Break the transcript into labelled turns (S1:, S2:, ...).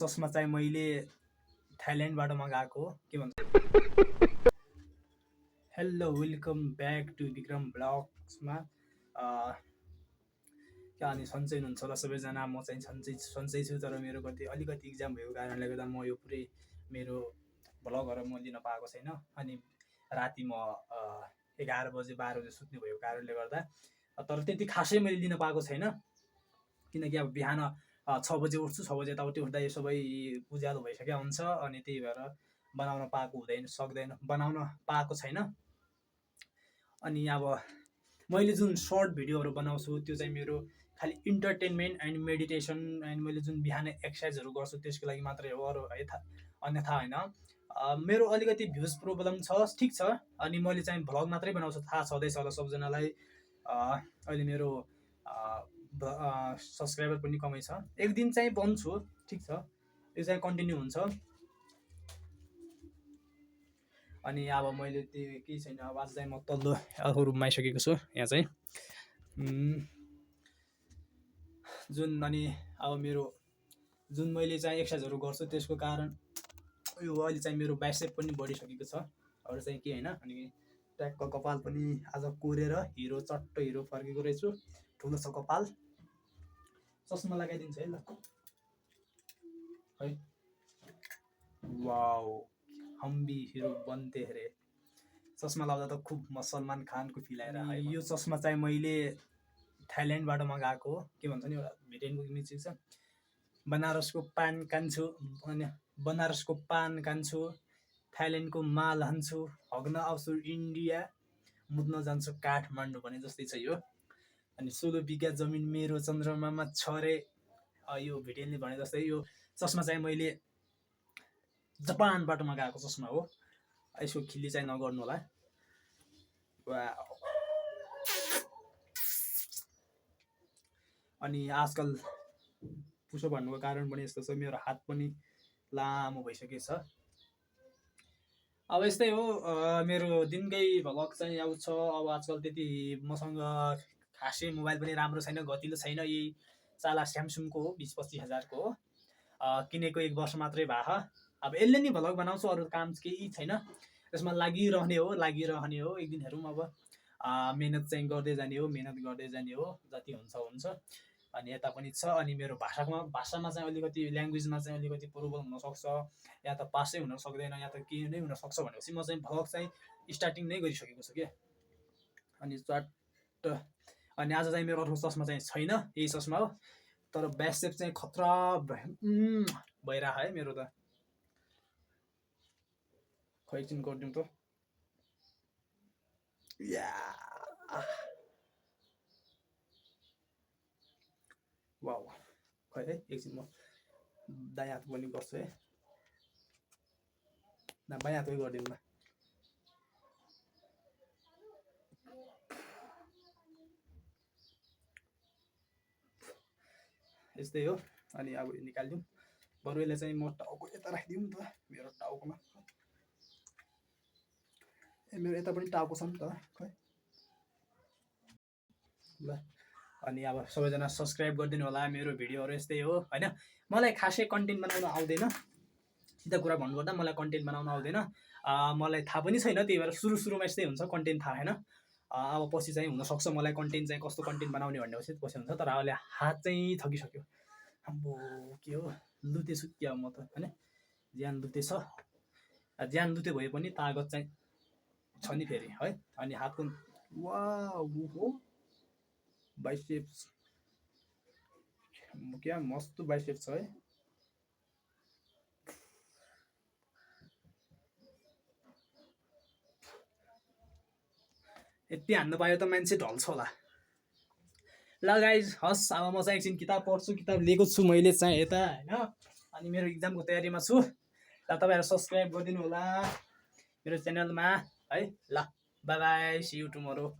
S1: चस्मा चाहिँ मैले थाइल्यान्डबाट मगाएको हो के भन्छ। Hello welcome back to Vikram ब्लग्समा। क्या अनि सन्चै हुनुहुन्छ होला सबैजना। म चाहिँ सन्चै छु, तर मेरो अलिकति इक्जाम भएको कारणले गर्दा म यो पुरै मेरो भ्लगहरू म लिन पाएको छैन। अनि राति म 11 बजे 12 बजे सुत्ने भएको कारणले गर्दा, तर त्यति खासै मैले लिन पाएको छैन, किनकि अब बिहान 6 बजे उठ्छु। 6 बजे यताउति उठ्दा यो सबै उज्यालो भइसकेको हुन्छ, अनि त्यही भएर बनाउन पाएको छैन। अनि अब मैले जुन सर्ट भिडियोहरू बनाउँछु त्यो चाहिँ मेरो खालि इन्टरटेनमेन्ट एन्ड मेडिटेसन एन्ड मैले जुन बिहान एक्सर्साइजहरू गर्छु त्यसको लागि मात्रै हो, अरू है अन्यथा होइन। मेरो अलिकति भ्युज प्रब्लम छ, ठिक छ। अनि मैले चाहिँ भ्लग मात्रै बनाउँछु, थाहा छँदैछ होला सबजनालाई। अहिले मेरो सब्सक्राइबर पनि कमै छ। एक दिन चाहिँ बन्छु, ठिक छ, यो चाहिँ कन्टिन्यू हुन्छ। अनि अब मैले त्यो केही छैन। अब आज चाहिँ म तल्लो अर्को रुममा आइसकेको छु। यहाँ चाहिँ जुन अनि अब मेरो जुन मैले चाहिँ एक्सर्साइजहरू गर्छु त्यसको कारण यो अहिले चाहिँ मेरो बाइसेप पनि बढिसकेको छ, अरू चाहिँ के होइन। अनि ट्याकको कपाल पनि आज कोरेर चट्टो हिरो फर्केको रहेछु। ठुलो छ कपाल। चस्मा लगाइदिन्छ है ल है। वाउ, हम भी हिरो बनते रे। चस्मा लाउँदा त खुब म सलमान खानको फिल आएर है। यो चस्मा चाहिँ मैले थाइल्यान्डबाट मगाएको हो के भन्छ नि, एउटा भिडियोको मिचिङ छ। बनारसको पान कान्छु, थाइल्यान्डको माल हान्छु, हग्न आउँछु इन्डिया, मुद्न जान्छु काठमाडौँ भने जस्तै छ यो। अनि 16 बिघा जमिन मेरो चन्द्रमामा छ रे, यो भिडियोले भने जस्तै। यो चस्मा चाहिँ मैले जापानबाट मगाएको चस्मा हो। यसको खिल्ली चाहिँ नगर्नु होला। अनि आजकल पुसो भन्नुको कारण पनि यस्तो छ, मेरो हात पनि लामो भइसकेको छ। अब यस्तै हो, मेरो दिनकै भ्लग चाहिँ आउँछ। अब आजकल त्यति मसँग खासै मोबाइल पनि राम्रो छैन, गतिलो छैन। यही साला स्यामसङको हो, 20-25 हजारको हो, किनेको 1 वर्ष मात्रै भयो। अब यसले नि भ्लग बनाउँछु, अरू काम केही छैन। त्यसमा लागिरहने हो। एक दिन हेरौँ। अब मेहनत चाहिँ गर्दै जाने हो, जति हुन्छ। अनि यता पनि छ। अनि मेरो भाषामा चाहिँ अलिकति ल्याङ्ग्वेजमा चाहिँ अलिकति प्रब्लम हुनसक्छ, या त पासै हुन सक्दैन, या त केही नै हुनसक्छ भनेपछि म चाहिँ भ्लग चाहिँ स्टार्टिङ नै गरिसकेको छु क्या। अनि अनि आज चाहिँ मेरो अर्को चस्मा चाहिँ छैन, यही चस्मा हो। तर बाइसेप चाहिँ खतरा भइरहेको है मेरो त। खै एकछिन गरिदिउँ त। वाउ, खै है एकछिन म दायाँ हात पनि गर्छु है। बायाँ हातै गरिदिनु ल। यस्तै हो। अनि अब निकालिदिउँ। बरु यसलाई चाहिँ म टाउको यता राखिदिउँ नि त, मेरो टाउकोमा। मेरो यता पनि टाउको छ नि त खै ल। अनि अब सबैजना सब्सक्राइब गरिदिनु होला। मेरो भिडियोहरू यस्तै हो होइन। मलाई खासै कन्टेन्ट बनाउन आउँदैन, सिधा कुरा भन्नुपर्दा मलाई कन्टेन्ट बनाउन आउँदैन। मलाई थाहा पनि छैन, त्यही भएर सुरुमा यस्तै हुन्छ, कन्टेन्ट थाहा छैन। अब पछि चाहिँ हुनसक्छ मलाई कन्टेन्ट चाहिँ कस्तो कन्टेन्ट बनाउने भन्ने पछि हुन्छ। तर अहिले हात चाहिँ थकिसक्यो। आम्बो के हो, लुतेछु क्या म त होइन। ज्यान लुते छ, ज्यान लुते भए पनि तागत चाहिँ छ नि फेरि है। अनि हातको वाउ बाइसेप्स क्या मस्त बाइसेप्स छ है। यति हान्नु पायो त मान्छे ढल्छ होला। ल गाइज, हस् अब म चाहिँ एकछिन किताब पढ्छु। किताब लिएको छु मैले चाहिँ यता होइन। अनि मेरो इक्जामको तयारीमा छु। ल तपाईँहरू सब्सक्राइब गरिदिनु होला मेरो च्यानलमा है। ल bye bye, see you tomorrow.